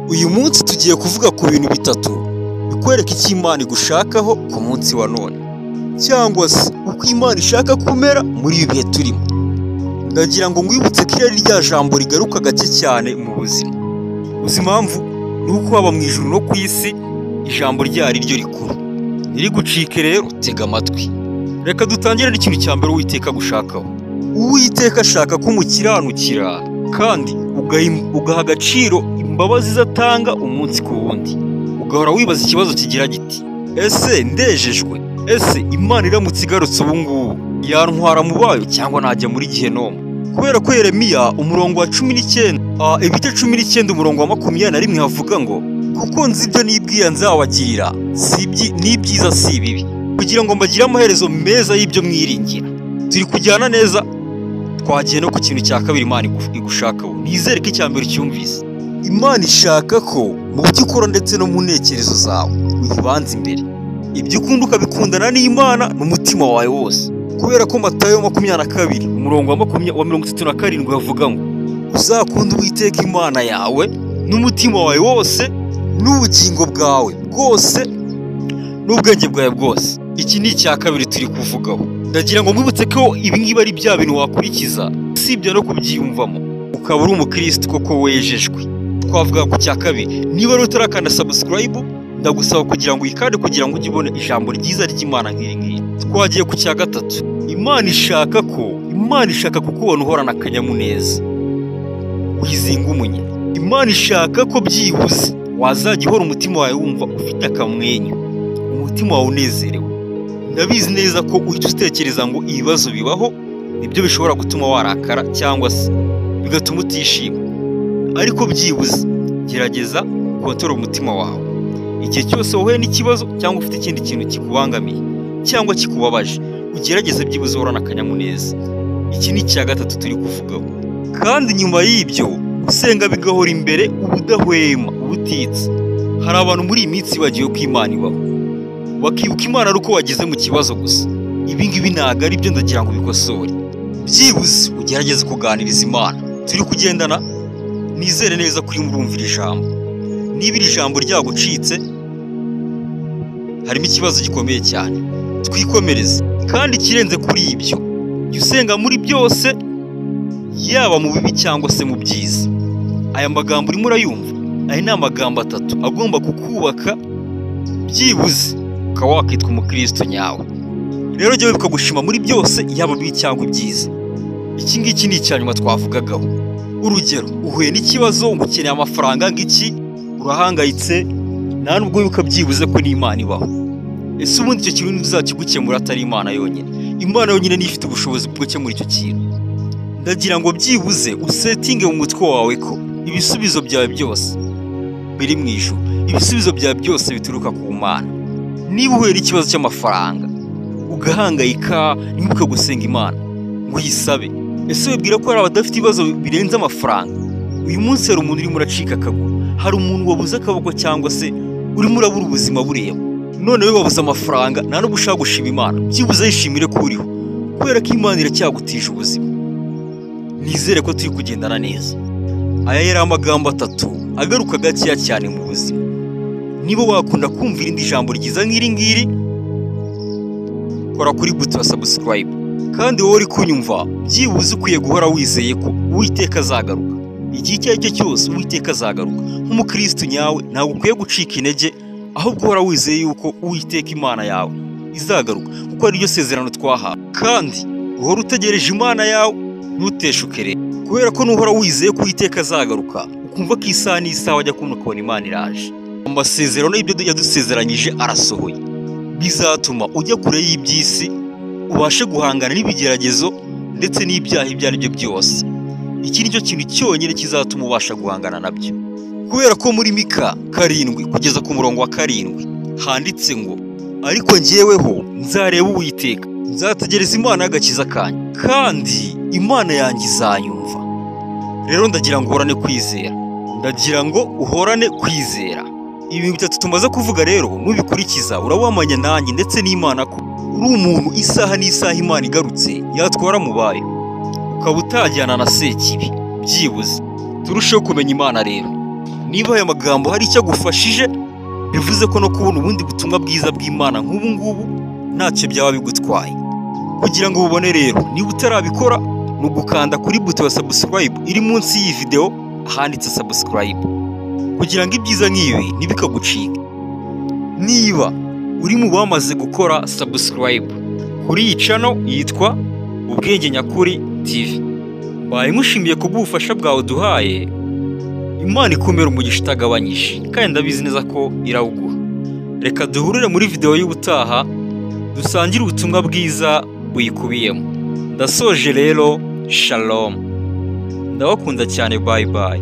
Uyu munsi tugiye kuvuga ku bintu bitatu bikwereka icyo Imana igushakaho ku munsi wa none, cyangwa se uko Imana ishaka kumera muri ibi bihe turimo. Ndagira ngo nkwibutse ko iri ari rya jambo rigaruka gake cyane mu buzima. Uzi impamvu? Ni uko haba mu ijuru no ku isi ijambo ryari ryo rikuru. Ntirigucike rero, tega amatwi. Reka dutangire n'ikintu cya mbere Uwiteka agushakaho. Uwiteka ashaka ko umukiranukira kandi ugaha agaciro imbabazi ze atanga umunsi ku wundi. Ugahora wibaza ikibazo kigira giti: ese ndejejwe? Ese Imana iramutse igarutse ubu ngubu yantwara mu bayo cyangwa najya muri gehinomu? Kubera ko Yeremiya umurongo wa 19, ibice 19 umurongo wa 21 havuga ngo: kuko nzi ibyo nibwira nzabagirira, ni ibyiza si ibibi, kugira ngo mbagire amaherezo meza y'ibyo mwiringira. Turi kujyana neza, twagiye no ku kintu cya kabiri Imana igushakaho. Nizere ko icya mbere ucyumvise. Imana ishaka ko mu byo ukora ndetse no mu ntekerezo zawe uyibanza imbere. Ibyo ukunda ukabikundana n'Imana n'umutima wawe wose. Kubera ko Matayo 22 umurongo wa 37 havuga ngo: uzakunde Uwiteka Imana yawe n'umutima wawe wose n'ubugingo bwawe bwose n'ubwenge bwawe bwose. Iki ni icya kabiri turi kuvugaho. Ndagira ngo mwibutse ko ibi ngibi ari bya bintu wakurikiza, usibye no kubyiyumvamo, ukaba uri umukristo koko wejejwe. Twavuga ku cya kabiri. Niba rero utarakanda subscribe, ndagusaba kugira ngo uyikande kugira ngo ujye ubona ijambo ryiza ry'Imana nk'iri ngiri. Twagiye ku cya gatatu. Imana ishaka ko, Imana ishaka kukubona uhorana akanyamuneza, wizinga umunya. Imana ishaka ko byibuze wazajya uhora umutima wawe wumva ufite akamwenyu, umutima wawe unezerewe. Ndabizi neza ko uhita utekereza ngo ibibazo bibaho nibyo bishobora gutuma warakara cyangwa se bigatuma utishima, ariko byibuze gerageza ukontorore umutima wawe. Igihe cyose wahuye n'ikibazo cyangwa ufite ikindi kintu kikubangamiye cyangwa kikubabaje, ugerageze byibuze uhorane akanyamuneza. Iki ni icya gatatu turi kuvugaho. Kandi nyuma y'ibyo, gusenga bigahora imbere ubudahwema, ubutitsa. Hari abantu muri iyi minsi bagiye ko Imana ibaho, bakibuka Imana ari uko wageze mu kibazo gusa. Ibi ngibi ntabwo ari byo, ndagira ngo ubikosore. Byibuze ugerageze kuganiriza Imana. Turi kugendana, nizere neza ko urimo urumva iri jambo. Niba iri jambo ryagucitse, harimo ikibazo gikomeye cyane. Twikomereze. Kandi ikirenze kuri ibyo, jya usenga muri byose, yaba mu bibi cyangwa se mu byiza. Aya magambo urimo urayumva? Aya ni amagambo atatu agomba kukubaka, byibuze ukaba wakitwa umukristo nyawe. Rero jya wibuka gushima muri byose, yaba bibi cyangwa ibyiza. Iki ngiki ni icya nyuma twavugagaho. Urugero, uhuye n'ikibazo ngo ukeneye amafaranga ngiki, urahangayitse, nta nubwo wibuka byibuze ko n'Imana ibaho. Ese ubundi icyo kintu ntuzakigukemura atari Imana yonyine? Imana yonyine niyo ifite ubushobozi bwo gukemura icyo kintu. Ndagira ngo byibuze usetinge mu mutwe wawe ko ibisubizo byawe byose biri mu ijuru, ibisubizo byawe byose bituruka ku Mana. Niba uhuye n'ikibazo cy'amafaranga ugahangayika, ntiwibuke gusenga Imana ngo uyisabe. Ese wibwira ko hari abadafite ibibazo birenze amafaranga? Uyu munsi hari umuntu urimo uracika akaguru, hari umuntu wabuze akaboko cyangwa se urimo urabura ubuzima bureba. None we wabuze amafaranga, nta nubwo ushaka gushima Imana, byibuze yishimire ko uriho, kubera ko Imana iracyagutije ubuzima. Nizere ko turi kugendana neza. Aya yari amagambo atatu agaruka gakeya cyane mu buzima. Niba wakunda kumva irindi jambo ryiza nk'iri ngiri, kora kuri buto ya subscribe. Kandi wowe uri kunyumva, byibuze ukwiye guhora wizeye ko Uwiteka azagaruka. Igihe icyo ari cyo cyose Uwiteka azagaruka. Nk'umukristo nyawe ntabwo ukwiye gucika intege, ahubwo uhora wizeye yuko Uwiteka Imana yawe izagaruka, kuko ari ryo sezerano twahawe. Kandi uhora utegereje Imana yawe, ntuteshuke rero, kubera ko nuhora wizeye ko Uwiteka azagaruka, ukumva ko isaha n'isaha wajya kubona ukabona Imana iraje. Amasezerano y'ibyo yadusezeranyije arasohoye. Bizatuma ujya kure y'iby'isi, ubashe guhangana n'ibigeragezo ndetse n'ibyaha ibyo ari byo byose. Iki ni cyo kintu cyonyine kizatuma ubasha guhangana nabyo. Kubera ko muri Mika 7 kugeza ku murongo wa 7 handitse ngo: ariko njyeweho nzareba Uwiteka, nzategereza Imana y'agakiza kanjye, kandi Imana yanjye izanyumva. Rero ndagira ngo uhorane kwizera, ndagira ngo uhorane kwizera. Ibi bitatu tumaze kuvuga rero, nubikurikiza urabamanya nanjye ndetse n'Imana ko uri umuntu isaha n'isaha Imana igarutse yatwara mu bayo, ukaba utajyana na Sekibi. Byibuze turusheho kumenya Imana rero. Niba aya magambo hari icyo agufashije, bivuze ko no kubona ubundi butumwa bwiza bw'Imana nk'ubu ngubu ntacyo byaba bigutwaye. Kugira ngo ububone rero, niba utarabikora, ni ugukanda kuri buto ya subscribe iri munsi y'iyi video ahanditse subscribe, kugira ngo ibyiza nk'ibi ntibikagucike. Niba uri mu bamaze gukora subscribe kuri iyi channel yitwa Ubwenge Nyakuri TV, mbaye nkushimiye kubw'ubufasha bwawe duhaye. Imana ikumera umugisha utagabanyije, kandi ndabizi neza ko irawuguha. Reka duhurire muri video y'ubutaha, dusangire ubutumwa bwiza buyikubiyemo. Ndasoje rero, shalom, ndabakunda cyane, bye bye.